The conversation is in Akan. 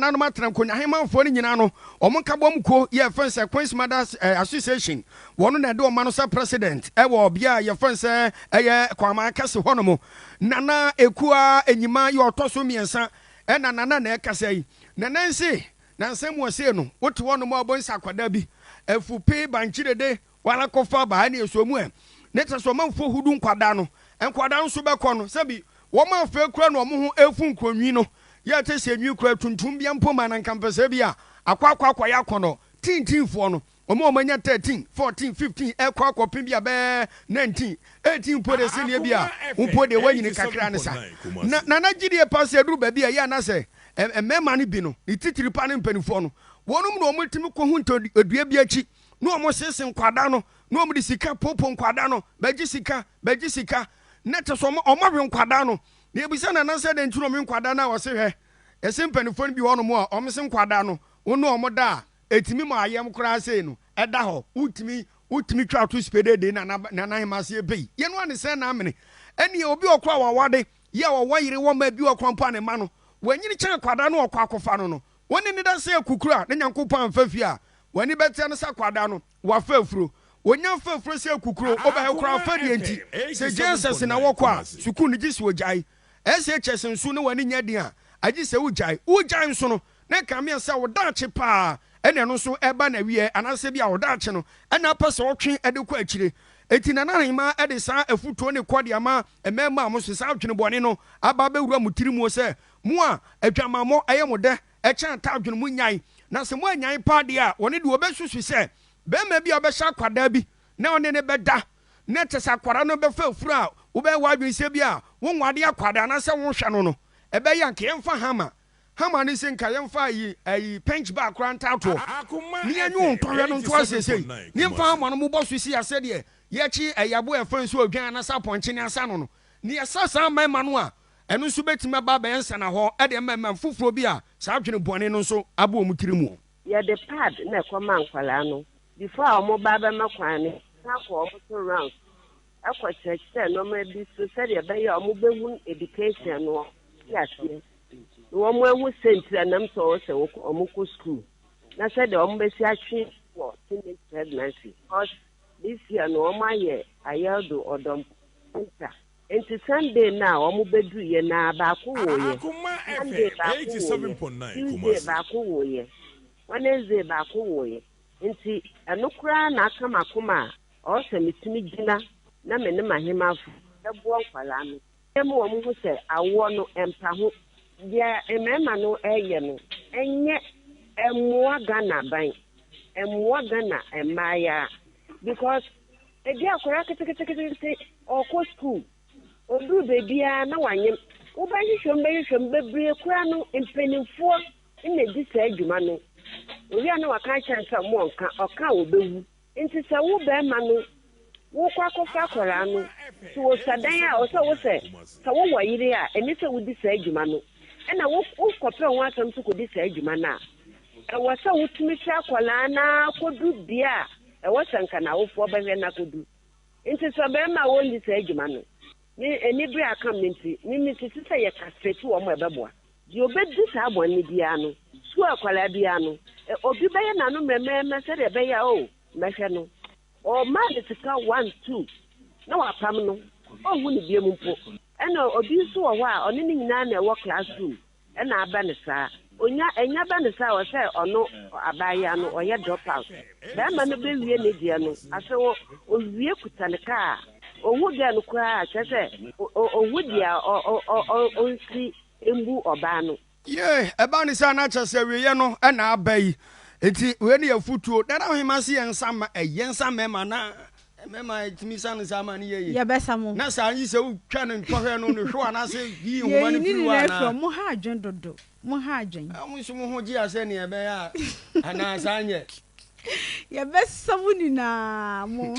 Nananom atena nkonya ahemanfoɔ no nyinaa no wɔn nkabom kuo yɛ yɛfrɛ no sɛ Queens Mothers Association. Wɔn na ɛde wɔn ano sɛ president ɛwɔ bea a yɛfrɛ no sɛ ɛyɛ Kwaman kɛse hɔ nom. Nana Ekua Enyima yɛ ɔtɔ so mmiɛnsa ɛna Nana na ɛkasa yi. Nana nse na nsɛm mu ɔsee no wote hɔ nom a wobɛhu sɛ akwadaa bi afu pee bankyirede Woara kɔfa ba ɛne ɛsɔ mu ɛ. Ne kyɛ sɛ ɔmanfoɔ hudu nkwadaa no, nkwadaa nso bɛkɔ no, sɛbi wɔn afei koraa na wɔn ho ɛrefu nkuronwi no, yɛ te sɛ nwi koraa tuntum bia mpo ma na nka mpɛsɛɛ bi a akɔ akɔ akɔyɛ akɔnɔ, teen teenfoɔ no, wɔn a wɔn anya 13, 14, 15 ɛrekɔ akɔpem bi a bɛyɛ 19, 18 mpo deɛ sɛdeɛ bi a wo mpo deɛ woanyini kakra ne sa. Na Nana gyidie pa sɛ ɛduru baabi a ɛyɛ a na sɛ mmarima no bi no, ne titiri pa ne mpaninfoɔ no, wɔnom na wɔtumi kɔhu ntɔdua bi akyi na wɔn sese nkwadaa no, na wɔn de sika popo nkwadaa no, bɛgye sika, bɛgye sika, na kyɛ sɛ wɔn wɔn awe nkwadaa no. Na ebisa nana sɛ dɛn nti na wɔwe nkwadaa no a wɔse hwɛ, yɛse mpanimfoɔ no bi wɔ hɔnom a wɔn se nkwadaa no, wo ne wɔn da a, etumi ma ayɛm koraa sei no, ɛda hɔ, wotumi wotumi twa to spedede na nana ahema se ebei, yɛn no ane sɛn na amene, ɛneɛ obi wɔ koraa wawade, yɛ a ɔwɔ yere wɔ mma bi wɔ koraa mpo a ne mma no, wanyini kyɛn akwadaa no ɔkɔ akɔfa no no, wɔne ne da sɛ akukuru a ne Nyankopɔn amfa fie a, W'ani bɛteɛ no sɛ akwadaa no, wafa afuro. Ɔnya fa afuro sɛ akukuro, wobɛhwɛ koraa fa deɛ nti. Sɛ JSS na wɔkɔ a, sukuu no gye sɛ wɔgyae. SHS nso na w'ani nyɛ den a, agye sɛ wogyae. Wogyae nso no, na ɛkame sɛ wo daakye paa na ɛno nso ɛreba n'awieɛ anaasɛ bi a wo daakye no na apɛ sɛ wotwe de kɔ akyire. Enti Nana Ahemaa de saa afutuo no rekɔ de ama mmarima a mo nso saa adwene bɔne no aba abɛwura mo tiri mu sɛ, mo a adwamammɔ yɛ mo dɛ, Ɛkyɛn ata adwene mu nyae. Na sɛ moannyae paa deɛ a, wɔn deɛ wɔbɛsusu sɛ barima bi a ɔbɛhyɛ akwadaa bi na ɔne no bɛda, na kyerɛ sɛ akwadaa no bɛfa afuru a wobɛyɛ w'adwene sɛ bi a wonwade akwadaa anaasɛ wonhwɛ no no, ɛbɛyɛ a nka yɛmfa hama, hama no se nka yɛmfa ayi, ayi pinch bar koraa ntaatoɔ, na yɛnyi wo ntɔhwɛ no nto aseɛ sei, na yɛmfa hama no mmobɔ so si aseɛ deɛ yɛkye ayi aboa a yɛfrɛ no sɛ odwan anaasɛ apɔnkye ne asa no no, na yɛsa saa mmarima no a, Ɛno nso bɛtumi aba abɛyɛ nsɛnahɔ de ama mma foforɔ bi a saa adwene bɔne no nso abɔ wɔn tiri mu. Yɛde pad na ɛkɔma nkwadaa no before a wɔn ba bɛma kwan no, yɛsan kɔ wɔn so rounds kɔ kyerɛkyerɛ nneɛma bi so sɛdeɛ ɛbɛyɛ a wɔn bɛhu education no wɔn te aseɛ na wɔn ahu sɛntiri a nam sɛ ɔwɔ sɛ wɔn kɔ school na sɛdeɛ wɔn bɛsi atwe wɔ teenage pregnancy because this year no wɔn ayɛ ayɛldo ɔdɔm center. Enti Sunday no a wɔbɛduruiɛ no ara, baako woeɛ, Monday baako woeɛ, Tuesday baako woeɛ, Wednesday baako woeɛ. Enti ɛno koraa na aka m'akoma a ɔwɔ sɛ metumi gyina na me ne m'ahemafo boa nkwadaa no ma wɔhu sɛ awoɔ no mpa ho. Deɛ mmarima no reyɛ no, ɛnyɛ, ɛmmoa Ghana aban, ɛmmoa Ghana mmaayaa because Ebi akwadaa ketekete ɔrekɔ sukuu, ɔduru baabi ara na wanyem. Wobɛhwehwɛ mu bɛhwehwɛ mu, bebree koraa no, mpanimfoɔ na ɛdi saa adwuma no. Owie a na waka akyerɛ no sɛ mo ɔnka, ɔka a ɔbɛwu. Nti sɛ wo barima no wokɔ akɔfa akwadaa no, sɛ ɔsua dan a, ɔsɛ wo sɛ, sɛ wowɔ yere a, ɛne sɛ wodi saa adwuma no. Ɛna wokɔpɛ ho asɛm nso kɔdi saa adwuma no a, ɛwɔ sɛ wotumi hwɛ akwadaa no ara kɔduru bea a Ɛwɔ sɛ nka n'awofoɔ bɛhwɛ no akɔdu. Nti sɛ ɔbarima a ɔnni saa adwuma no, ne anibere a aka me nti, me mesusu sɛ yɛ castrate wɔn a ɛbɛboa. Deɛ ɔbɛdi saa bɔne no biara no, sukuu akwadaa biara no, obi bɛyɛ n'ano mmerɛmmerɛmmerɛ sɛdeɛ ɛbɛyɛ a oh, mɛhwɛ no. Ɔmaa no sika one, two, na wapam no, ɔnhu no biom mpo. Ɛna obi nso wɔ hɔ a, ɔne no nyinaa na ɛwɔ classroom. Ɛna aba no saa. Onya ɛnya ba no saa ɔsɛ ɔno abaayewa no ɔyɛ drop out. Bɛɛma no bɛwie ne deɛ no afei o owie kuta ne car a ohu girl no koraa a kyerɛ sɛ ohu deɛ ɔ ɔ ɔnsi mbu ɔbaa no. Yie, ɛbaa ne saa na kyerɛ sɛ awieɛ no na aba yi. Enti wei ne afutuo. Dada Ɔhemmaa se yɛnsa mma ɛyi, yɛnsa mmarima na mmarima tumi sa no saa ma no yɛ yie. Yɛbɛsa mo. Na saa yi sɛ wotwa no ntɔhwɛ no ne hwew anaasɛ yi nhoma Yɛyi no ne firi hɔ nyinaa firi anaa. hɔ. Mo ha adwen dodo. Mo ha adwen. Mo nso mo ho gye a sɛ nea ɛbɛyɛ a anaa saa nyɛ. Yɛbɛsa mo nyinaa mo.